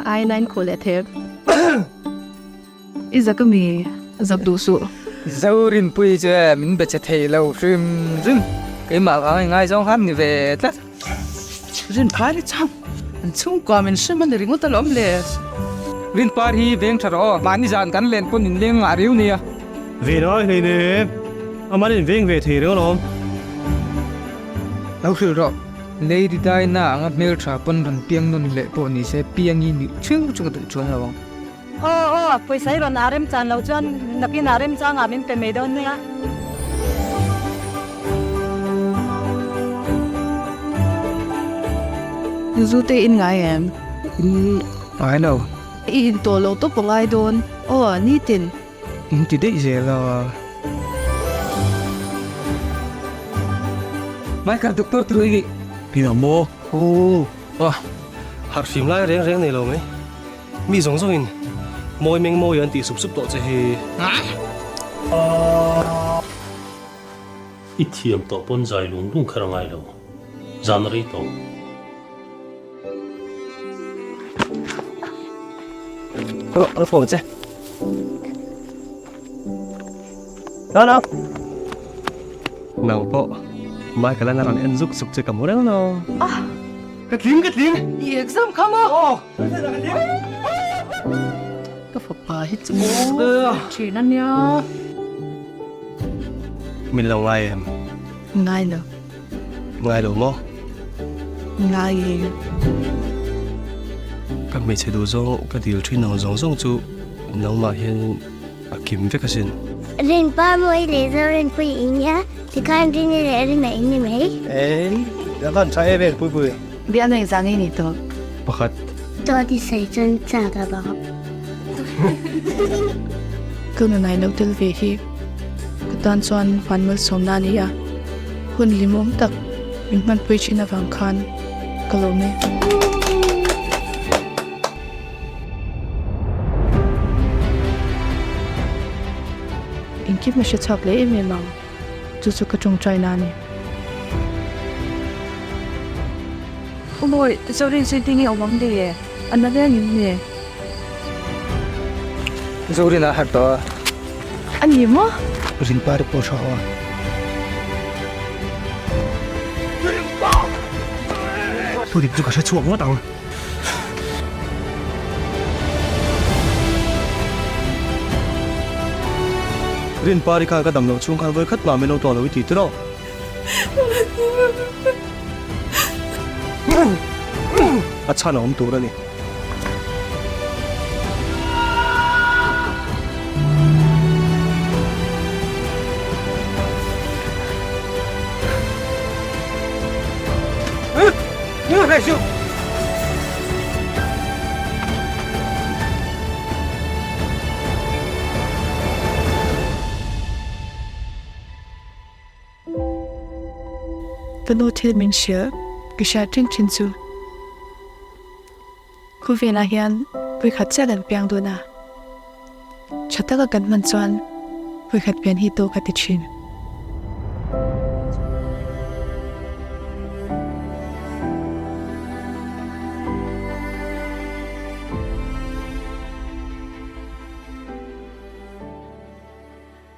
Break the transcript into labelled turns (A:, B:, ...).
A: A ai nain khuh leh thei. I zak ami? Zak duh suh.
B: Zorinpui chu e min be che thei lo hrim hrim. Keimah vang i ngaizawng khan ni ve tlat.
C: Rinpar hi chuan an chhungkua min hrem a ni ringawt alawm le.
B: Rinpar hi veng tha rawh aw, mahni zan kan len pawn in leng ngah riu nia.
D: Ve lai hlei nem, aman in veng ve thei reng alawm.
B: Lo hrilh rawh, Lady Diana anga hmeltha pawn rawn piang nawn leh pawh ni se piangi nih thiu chu ka duh chuang lo ang.
E: Aw aw, pawisa hi rawn ah remchan loh chuan nakin ah remchangah min pe mai dawn nia.
A: Zu te in ngai em?
B: In ngai lo.
A: I in tawh lo tawp a ngai dawn. Aw, nitin.
B: In ti daih zel a. Michael, doctor tur i nih.
D: Nia maw? Aw, harh fim lai reng reng nei lo mai. Mi zawng zawngin mawi meng mawi an tih sup sup tawh che hi.
F: I thiam tawh pawn zai lung lung kher a ngai lo. Zan a rei tawh.
D: Ka phone che. Nana. Nang pawh Michael an a rawn en zuk zuk che ka hmu reng lo. Ka tling ka tling.
C: I exam kha maw? Ka fapa hi chu thin a nia.
D: Min lo ngai em?
A: Ngai lo.
D: Ngai lo maw?
A: Ngai e.
D: Ka hmeichhe duh zawng ka dil thin ang zawng zawng chu nangmah hian a kim vek asin.
G: Rinpa mawi leh Zorinpui i nia, tikhan Rini leh Rina in ni mai.
D: Ei, a van tha em em Puipui.
A: Bialnu engzah nge ni tawh?
D: Pakhat.
G: Dawt i sawi chuan chak a bang.
A: Ka nunai lo tel ve hi ka tan chuan van malsawmna a ni a, hun limawm tak min hmanpui thin avang khan ka lawm e. Engkim a hre chhuak leh em em ang, chu chu ka tawngtai na a ni.
H: U Mawi, Zorin chu engtin nge awm ang le? A na reng em le?
B: Zorin a harh tawh a.
A: A ni maw?
B: Rinpa te pawh tha aw.
D: Thudik chu ka hre chhuak ngawt ang. Rinpari khan ka dam loh chhung khan vawikhat mah min lo tuah lo i ti tiraw? A chhan a awm tur a ni.
A: Ka nu thil min hrilh ka hriat reng thin chu khawvelah hian vawikhat chiah kan piang dun a, tha taka kan hman chuan vawikhat pian hi tawk a ti thin.